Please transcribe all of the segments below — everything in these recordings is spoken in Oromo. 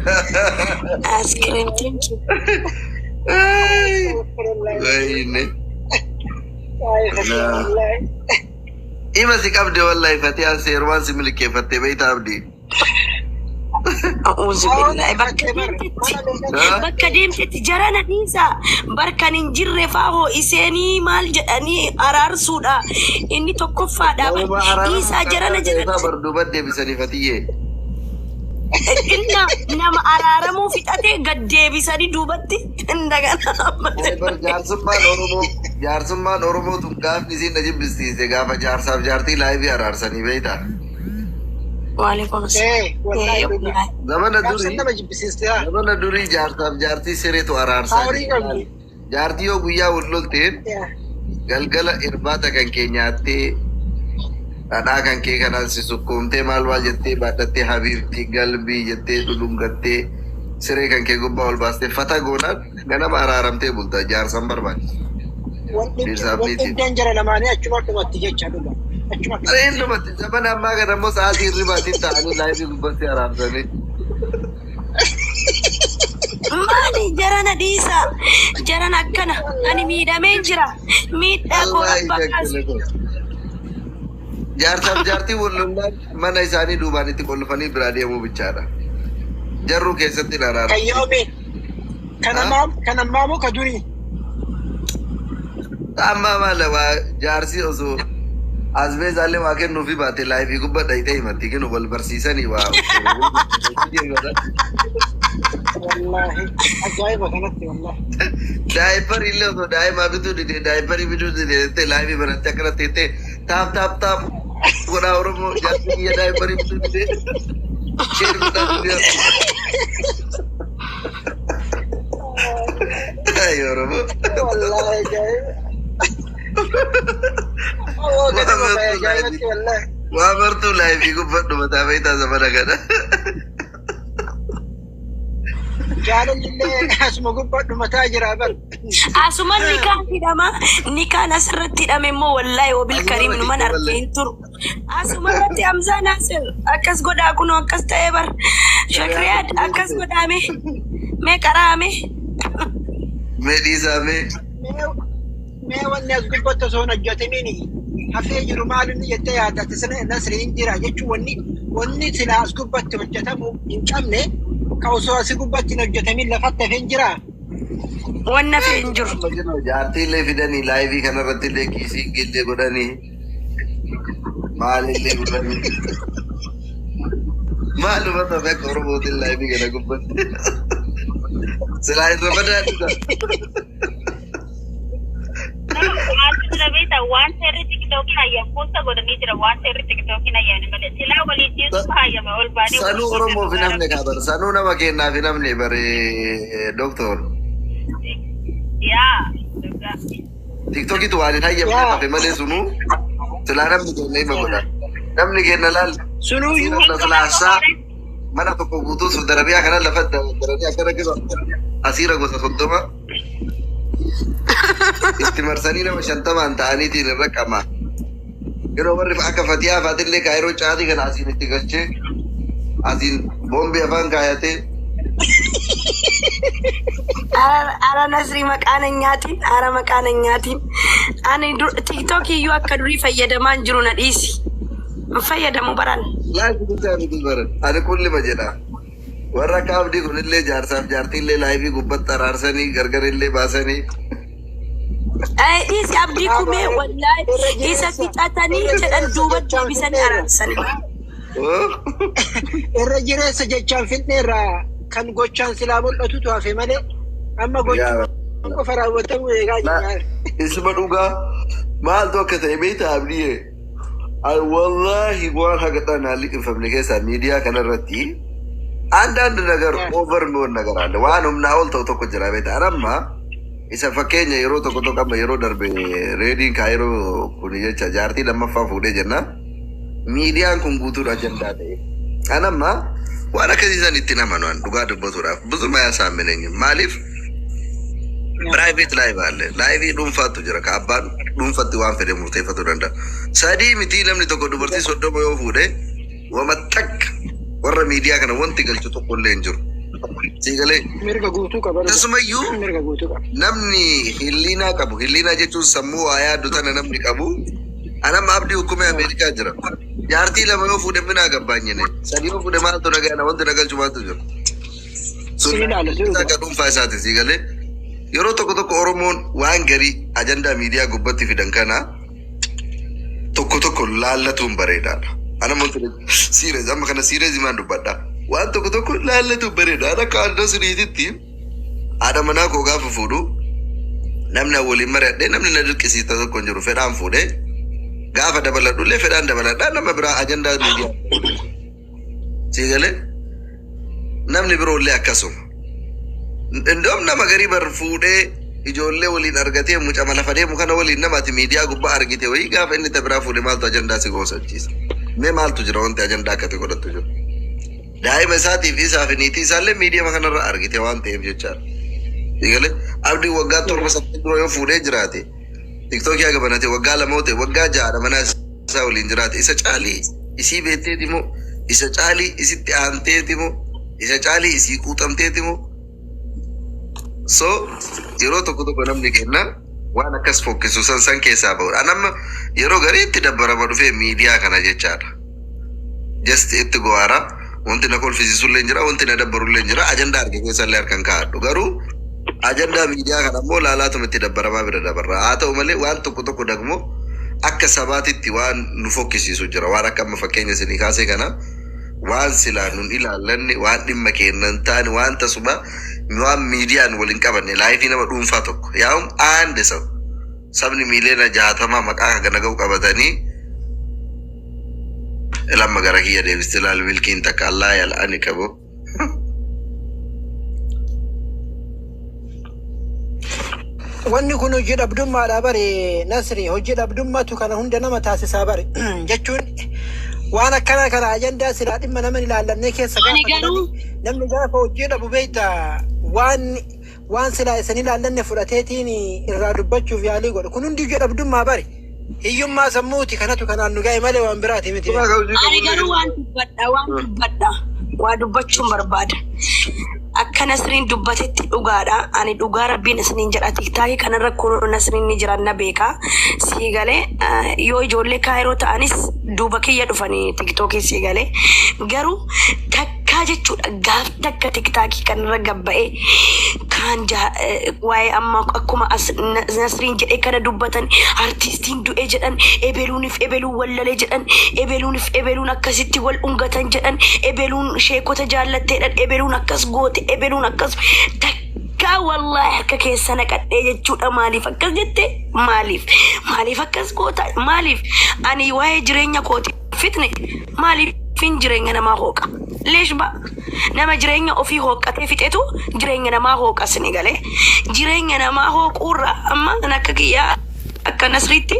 Ice cream, thank you. Wayne. Ima si qabde wallahi, Fatiyaan seerumaan si milkeeffatte beeyta, Abdii. A'uuzu billahi, bakka deemtetti bakka deemtetti jarana dhiisa, barkan hin jirre faa hoo iseenii maal jedhanii araarsuudha inni tokkoffaadha. Nama araarama. Dhiisaa jarana jedhan. Bar duuba deebisanii, Fatiyyee. Inna nama araaramuu fixate gad deebisanii duubatti indagana. Bar jaarsummaan Oromoo tun gaafni isiin na jibbisiise gaafa jaarsaaf jaartii live araarsanii, beeyta. Waalaikum. Eh, wallahi dhugaa. Zamana Gaafsan durii nama jibbisiiste haa. zamana durii jaarsaaf jaartii sireetu araarsaa. Horii qabdi. Jaartii yoo guyyaa wal lolteen galgala irbaata kan kee nyaattee, dhadhaa kan kee kanaan si sukkuumtee, maal maal jettee baadhattee, habiibtii galbii jettee dhudhungattee, siree kan kee gubbaa ol baastee fata goonaan ganama araaramtee bulta, jaarsan barbaachisu. Dhiirsaaf Wal niitiin. dhibdeen jara lamaanii achuma dhumatti jecha dhuga. Achuma dhumatti. Sareen dhumatti. Zamana ammaa kana immoo sa'aatii hirribaatiin ta'anii live gubbatti araarsanii. Maali jarana dhiisa, jarana akkana ani miidhameen jira, miidhaa koo Wallaahi rabba kaas. Jaarsaaf jaartii wal lollaan mana isaanii duubaan itti qollofanii biraa deemuu bichaadha. Jarruu keessatti hin Kan araaramti. yoomi? Kan ammaa, kan ammaa moo ka durii? Amma maal waa jaarsi osoo asbeezaallee waa kennuufi baate live gubbaa dhayitee himatti kennu wal barsiisanii waa. Wallaahi ajaa'iba kanatti, wallaahi. Diaper illee osoo daa'imaa bituu didee, diaper bituu didee jettee live banattee akkana teettee, "Tap tap tap godhaa Oromoo, jaarsi kiyya diaper bituu didee, share godhaa didee." Ay, Oromoo. Wallaahi ajaa'iba. Oo, gadi boba'e ajaa'ibatti, wallaahi. Waa martuu live gubbadhu mataa beektaa zamana kana. Jaalalli illee asuma gubbadhu mataa jira bar. Asuman nikaan hidhama. Nikaan asirratti hidhame immoo wallaahi wabil kariim numan argee hin turu. Asuma irratti Hamzaa Naasir akkas godhaa, kunoo akkas ta'ee bar. Shakriyaad akkas godhaame. Mee qaraame. Mee dhiisaa mee. Mee wanni as gubbatti osoo hin hojjetamiin hafee jiru maal inni jettee yaadda? Sana Nasri hin jira jechuun wanni silaa as gubbatti hojjetamuu hin qabne ka osoo asii gubbatti hin hojjetamin lafatti hafee hin jiraa? Wanna hafee hin jiru. Jaartii illee fidanii live kanarratti illee kiisii illee godhanii maalillee godhanii. Maaluma ta'e akka Oromootiin live kana gubbatti. Silaa irra badaa dhisa. Maaltu jira beektaa? Waan seerri TikTokiin hayyamu kuusa godhanii jira. Waan seerri TikTokiin hayyamne malee silaa waliin ciisuuf hayyame ol baanee. Sanuu Oromoof hin hafne kaa bar. Sanuu nama kennaaf hin hafne bare, doktor. Yaa dhugaa. TikTokitu waan hin hayyamne hafe malee sunuu silaa namni kenna hima godha. Namni kenna laal. Sunuyyuu Laslaasaa mana tokko guutuu Saudi Arabiyaa kana lafa daranii akkana jiru asiira gosa 30 itti marsanii nama 50n ta'aniitiin irra qama. Yeroo warri akka Fatiyaa faatillee kaayiroo caatii kana asiin itti galchee, asiin boombii afaan kaayatee. Ara Nasrii, maqaan hin nyaatiin. Ara maqaan hin nyaatiin. Ani TikTok iyyuu akka durii fayyadamaa hin jiru, na dhiisi. Hin fayyadamu baran. Laaki bichaa miti baran. Ani kullima jedha. Warra akka Abdii kunillee jaarsaaf jaartiillee live gubbatti araarsanii gargar illee baasanii. Ay, dhiisi Abdii kumee, wallaahi isa fixatanii jedhan duuba deebisanii araarsanii. Irra jireessa jechaan finneerraa kan gochaan silaa mul'atutu hafe malee amma gochuma qofa raawwatamuu eegaa jira. Isuma dhugaa, maaltu akka ta'e beektaa, Abdiyyee? Ay, wallaahi waan haga dhaan liqimfamne keessaa miidiyaa kanarratti አንዳንድ ነገር over የሚሆን ነገር አለ። Waan humnaa ol ta'u tokko jira, beektaa? Ani amma isa fakkeenya yeroo tokko tokko amma yeroo darbe reediin kaayiroo kun jecha jaartii lammaffaa fuudhee jenna. Miidiyaan kun guutuun ajandaa ta'e. Ani amma waan akkasii san itti namanu, an dhugaa dubbatuudhaaf ብዙም አያሳምነኝም. Maaliif Private live አለ. Live dhuunfaatu jira. Ka abbaan dhuunfatti waan fedhe murteeffatuu danda'a. Sadii miti, namni tokko dubartii 30 yoo fuudhe, wama takka warra miidiyaa kana wanti galchu tokko illee hin jiru. Siigalee? Mirga guutuu qaba. Akkasumayyuu Mirga guutuu qaba. Namni hilliinaa qabu, hilliinaa jechuun sammuu waa yaaddu tana namni qabu, anamma Abdii hukumee Ameerikaa jira. Jaartii lama yoo fuudhe minaa gabbaanyine. Sadii yoo fuudhe maaltu nagaana, wanti na galchu maaltu jira? Sun Si ilaala si dhuga. akka dhuunfaa isaati, siigalee? Yeroo tokko tokko Oromoon waan garii ajandaa miidiyaa gubbatti fidan kana tokko tokko laallatuun bareedaadha. Ana wanti serious, amma kana serious himaan dubbadha. Waan tokko tokko laallatuun bareeda. Ana akka adda siriititti haadha manaa koo gaafa fuudhu, namni waliin mari'adhee, namni na dirqisiisa tokko hin jiru. Fedhaan fuudhee, gaafa dabaladhullee fedhaan dabaladhaa. Nama biraa ajandaa miidiyaa, siigalee? Namni biroollee akkasuma. Indoom nama garii bar fuudhee ijoollee waliin argatee, mucama lafa deemu kana waliin nama ati miidiyaa gubbaa argite wayii, gaafa inni ta biraa fuudhe maaltu ajandaa si goosachiisa? Mee maaltu jira wanti ajandaa akkati godhattu jiru? Daa'ima isaatiif isaa fi niitii isaallee miidiyaa kanarra argite waan ta'eef jechaadha. Siigalee? Abdii waggaa 7 8 dura yoo fuudhee jiraate, TikTokii haga banate waggaa 2 yoo ta'e, waggaa 6dha mana isaa waliin jiraate, isa caalii isii beekteeti moo, isa caalii isitti aanteeti moo, isa caalii isii quuxamteeti moo? So yeroo tokko tokko namni kenna waan akkas fokkisu san san keessaa ba'udha. An amma yeroo garii itti dabbarama dhufee miidiyaa kana jechaadha. Just itti go'aara. Wanti na kolfisiisullee hin jira, wanti na dabbarullee hin jira. Ajandaa arge keessallee harkan kaa'adhu. Garuu ajandaa miidiyaa kana immoo laalaatuma itti dabbaramaa bira dabarra. Haa ta'u malee, waan tokko tokko dagmoo akka sabaatitti waan nu fokkisiisu jira. Waan akka amma fakkeenya isinii kaasee kana, waan silaa nun ilaallanne, waan dhimma keenya hin taane, waan tasuma waan miidiyaan waliin qabanne, life nama dhuunfaa tokko yaa'um aande sabni miiliyoona 60 maqaa kana ga'u qabatanii lamma gara kiyya deebiste ilaal, milkiin takka Allah yala ani qabu. Wanni kun hojii dhabdummaadha bare, Nasri. Hojii dhabdummaatu kana hunda nama taasisaa bare, jechuun waan akkana kana ajandaa silaa dhimma nama hin ilaallannee keessa Ani gaafa garuu galani, namni gaafa hojii dhabu beekta, waan silaa isin ilaallanne fudhateetiin irraa dubbachuuf yaalii godhu. Kun hundi hojii dhabdummaa bare, hiyyummaa sammuuti. Kanatu kanaan nu ga'e malee waan biraati miti. Ani garuu waan dubbadha, waan dubbadha, waa dubbachuun barbaada. Akka Nasriin dubbatetti dhugaadha. Ani dhugaa Rabbiin isiniin jedha. TikTokii kanarra kun Nasriin ni jiran na beeka. Sii galee, yoo ijoollee Kaayiroo ta'anis duuba kiyya dhufanii TikTokii, sii galee. Garuu takkaa jechuudha, gaaf takka TikTokii kanarra gabba'ee kaan waa'ee amma akkuma as Nasriin jedhee kana dubbatan, artiistiin du'e jedhan, ebeluunif ebeluun wallalee jedhan, ebeluunif ebeluun akkasitti wal dhungatan jedhan, ebeluun sheekota jaallatteedhan, ebeluun akkas goote, ebeluun akkas, takkaa wallaahi harka keessa naqadhee jechuudha. Maaliif akkas jette? Maaliif akkas goota? Maaliif ani waa'ee jireenya kooti fitne? Maaliifin jireenya namaa hooqa? Leeshba nama jireenya ofii hooqqatee fixetu jireenya namaa hooqas ni galee. Jireenya namaa hooquurra amma akka kiyyaa, akka Nasriitti,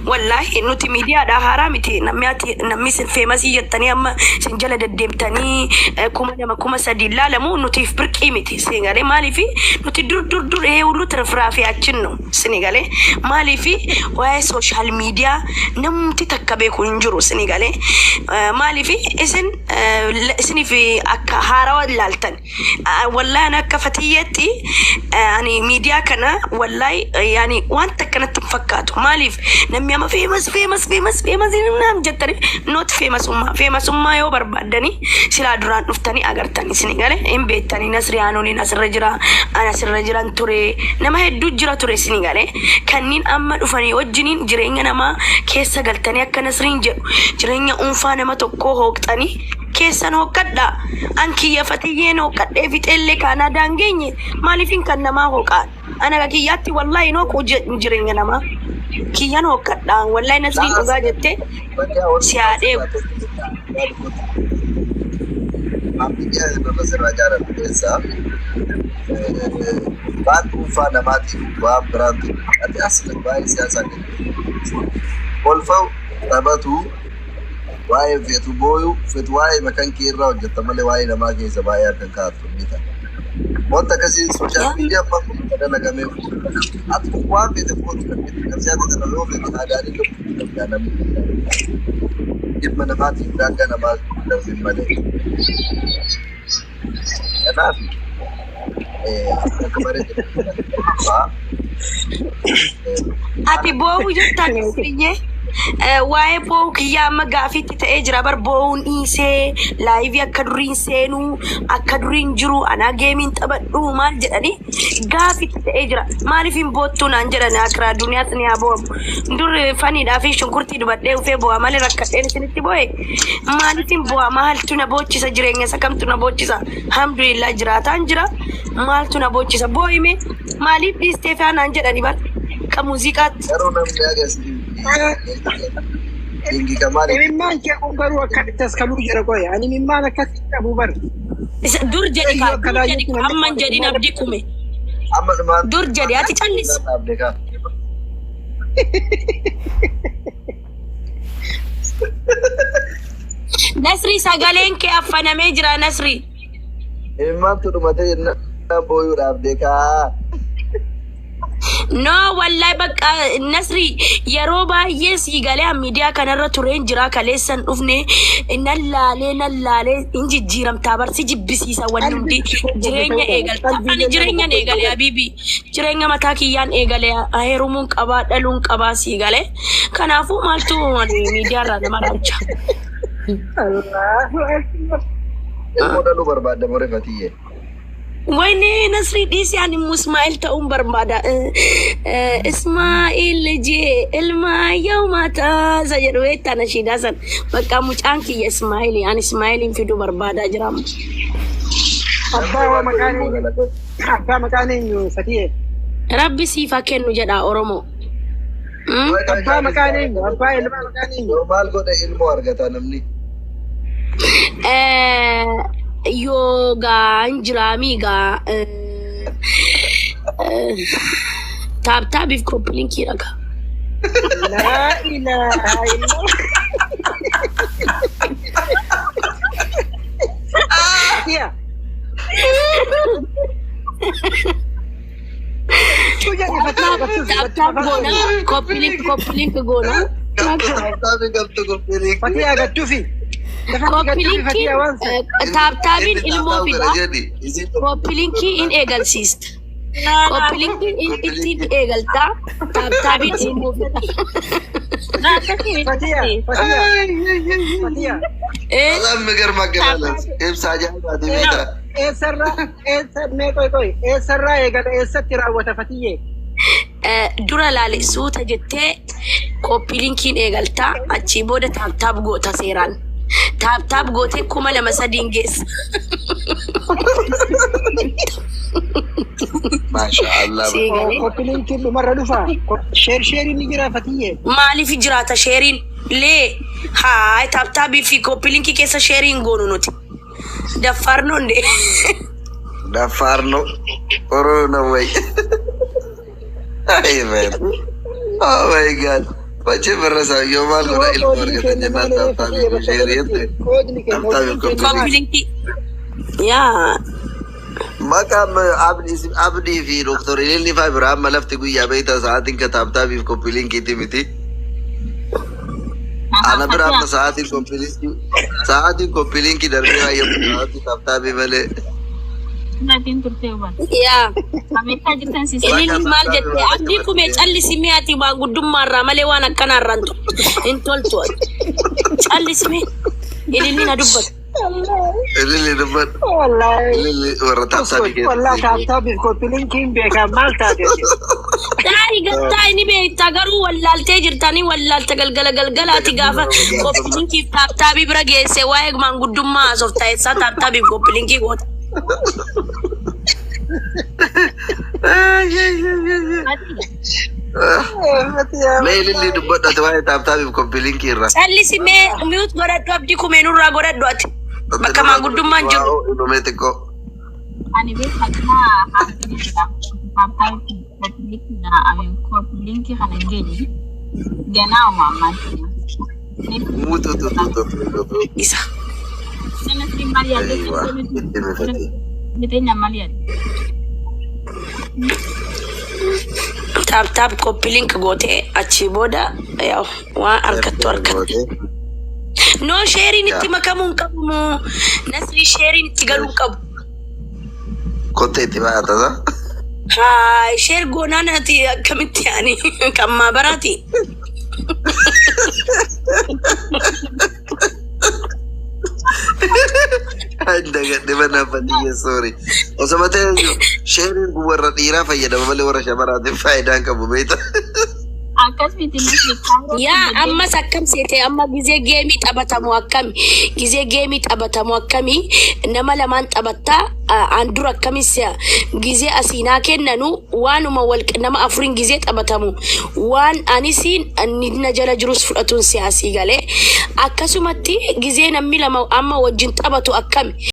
wallaahi nuti miidiyaadhaa haaraa miti. Namni ati namni isin famous jettanii amma isin jala deddeemtanii 2000 3000 ilaalamu nutiif birqii miti, isin galee? Maaliifi nuti dur dur dur ይሄ ሁሉ ትርፍራፊያችን ነው, isin galee? Maaliifi waa'ee social media namti takka beeku hin jiru, isin galee? Maaliifi isin isiniif akka haarawa ilaaltan. Wallaahi ani akka Fatiyyeetti ani miidiyaa kana wallaahi yaani wanta akkanatti hin fakkaatu. Maaliif namni amma famous, famous, famous, famous naam jettanii? Not famousummaa. Famousummaa yoo barbaaddanii silaa duraan dhuftanii agartanii, isin galee, hin beektanii. Nasriyaanoniin asirra jira, ani asirra jiran ture, nama hedduu jira ture, isin galee? Kanneen amma dhufanii wajjiniin jireenya namaa keessa galtanii, akka Nasriin jedhu jireenya dhuunfaa nama tokkoo hooqxanii keessan hooqqadha. An kiyya Fatiyyeen hooqqadhee fixeellee Kaanaadaan geenye, maaliifin kan namaa hooqaan? Ana akka kiyyaatti wallaahi hin hooqu jireenya namaa. Kiyyan hooqqadha. Wallaahi Nasriin dhugaa jettee si haa dheebu. Biyya sirraa jaalladhu keessaa waan dhuunfaa namaatiif waan biraan ati as waa'ee siyaasaa kolfa taphatu, waa'ee feetu booyu, feetu waa'ee makan kee irraa hojjetta malee waa'ee namaa keessa baay'ee harka kaa'attu ni ta'a. Wanta akkasii social media Dalagameef ati waan feete fuudhu dandeetti. Qabsiyaa ta'e yoo feete aadaalee lubbuu danda'a namni. Dhimma namaatiif daangaa namaa darbin malee. Kanaaf akka bareedu. Ati boo'uu jettaan biyyee waa'ee boo'uu kiyyaa amma gaafiitti ta'ee jira bar. Boo'uun dhiisee live akka duriin seenuu akka duriin jiru anaa gameiin taphadhu maal jedhanii gaafiitti ta'ee jira. Maaliif hin boottuu naan jedhan. Akiraa duniyaas ni haa boo'amu. Dur faniidhaa fi shunkurtii dubadhee ufee boo'a malee rakkadheen isinitti boo'e. Maaliif hin boo'a? Maaltu na boochisa? Jireenya isa kamtu na boochisa? Alhamdulillah, jiraataan jira. Maaltu na boochisa? Boo'ime maaliif dhiistee faa naan jedhani bar ka muuziqaatti. Garuu namni agarsiisu dingi kamaali. Imimmaan kee kun garuu akkamitti as kaluu jira qoye. Ani imimmaan akkasii qabu bar. Isa dur jedhi kaa, dur jedhi kaa, amman jedhin abdii kume. Amma dhumaan. Dur jedhi, ati callisi. Dhaabde kaa. Nasri, sagaleen kee affanamee jira, Nasri. Imimmaantu dhumatee jennaan booyuu dhaabde kaa. No, wallahi, bakka Nasri, yeroo baay'ee sii galee miidiyaa kanarra tureen jira. Kaleessan dhufne nan laalee nan laalee hin jijjiiramtaa barsi jibbisiisa wanni hundi. Jireenya eegalta. Ani jireenyan eegale, habiibi, jireenya mataa kiyyaan eegale. Heerumuun qabaa, dhaluun qabaa, sii galee. Kanaafuu maaltu ani miidiyaarraa nama raacha. Allahu akbar. Ilmoo dhaluu barbaadda more Fatiyyee? Wayne Nasri, dhiisi, ani immoo Ismaa'eel ta'uun barbaada. Ismaa'eel jee ilma yoo mataa isa jedhu beektaa, nashiidaa san. Bakka mucaan kiyya Ismaa'eel, ani Ismaa'eelin fiduu barbaadaa jira amma. Abbaa hoo maqaan eenyu? Abbaa maqaan eenyu, Fatiyee? Rabbi siif haa kennu jedha Oromoo. Abbaa maqaan eenyu? Abbaa ilmaa maqaan eenyu? Yoo maal godhe ilmoo argata namni? Yoo gaa hin jiraamii gaa tap tapiif copy linkii dhagaa. Laa ilaaha illallah. Fatiya. Tu jedhi Fatiya, gattuufi. Tap tap goona, copy link, copy link goona. Tap galtu copy link. Fatiya, gattuufi. Lafatti Copy gattuufi linkiin Fatiya waan sana. Tap tapiin ilmoo fida. Jedhi. Copy linkii in eegalsiista. Copy linkiin ittiin eegaltaa. Tap tapiin ilmoo fida. Fatiya, Fatiya, Fatiya. በጣም የሚገርም አገላለጽ ibsa ajaa'ibaati beektaa. Eessarraa eessa mee qoy qoy, eessarraa eegala, eessatti raawwata, Fatiyyee? Dura laale, suuta jettee copy linkiin eegaltaa, achii booda tap tap goota, seeraan. Tap tap gootee 2000 3n geessa. Maasha Allah. Seegalee. Copy linkiin dhumarra dhufa. Share shareiin ni jira, Fatiyyee? Maaliif jiraata shareiin? Lee haay, tap tapii fi copy linkii keessa shareiin goonu nuti. Daffaarnoo ndee. ደፋር ነው። ጥሩ ነው ወይ? አይ man. Oh my God. መቼም ረሳው maal godha ilmoo argata jennaan tap tapii share jette. Qoodni keenya. Tap tapii copy link. Copy linkii. Yaa. Maqaan Abdii fi Dooktor Ililli faa bira amma lafti guyyaa beektaa sa'aatiin ka tap tapiif copy linkiitti miti. Ana bira amma sa'aatiin copy linkii, sa'aatiin copy linkii darbee baay'ee sa'aatii tap tapii malee. Naatiin turtee hubatte. Yaa. Ameerikaa jirtan si Ililli maal jette? Abdii kumee, callisimee, ati waan guddummaarraa malee waan akkanaarraa hin toltu. Callisimee. Ililli na dubbatu. Ililli dubbadhu. Wallaahi. Ililli warra tap tapii Wallaahi, keessatti. Tap tapiif copy linkiin beekaa maal taate? Taa'ii gattaa ni beektaa, garuu wallaaltee jirtanii wallaalta galgala galgalaati gaafa copy linkiif tap tapii bira geesse waa'ee maanguddummaa haasofta. Eessaa tap tapiif copy linkii goota? Mee ililli dubbadhu ati waa'ee tap tapiif copy linkii irraa. Callisi mee, mute godhadhu. Abdii kumee, nurraa godhadhu ati. Bakka maanguddummaan jiru. Dhumee xiqqoo. Ani beekaa kanaa haasii jira. Tap tapii copy linkii na amin copy linkii kana hin geenye. Ganaa uma ammaan. Mutu tu tu tu tu tu. Isa. Nama maal yaadde? Aywa, itti mifate. Jireenya maal yaadde? Tap tap, copy link gootee achii booda yaw waan argattu argatte. No, shareiin itti makamuu hin qabu moo Nasrii? Shareiin itti galuu hin qabu. Kottee itti baatasa. Haa, share goonaan ati akkamitti ani kan maabaraati. Dagadhe mana badiyya, sorry. Osoma ta'e shareiin kun warra dhiiraa fayyadama malee warra shamaraatiif faayidaa hin qabu, beekta. Akkas miti, Nasri. Kaayirootti Yaa, ammas akkam seete? Amma gizee gameii taphatamu akkami? Gizee gameii taphatamu akkami? Nama lamaan taphattaa an dura akkamis gizee asiinaa kennanu waanuma wal nama afuriin gizee taphatamu waan anisiin inni na jala jirus fudhatuun siyaasii galee akkasumatti gizee namni lama amma wajjin taphatu akkami?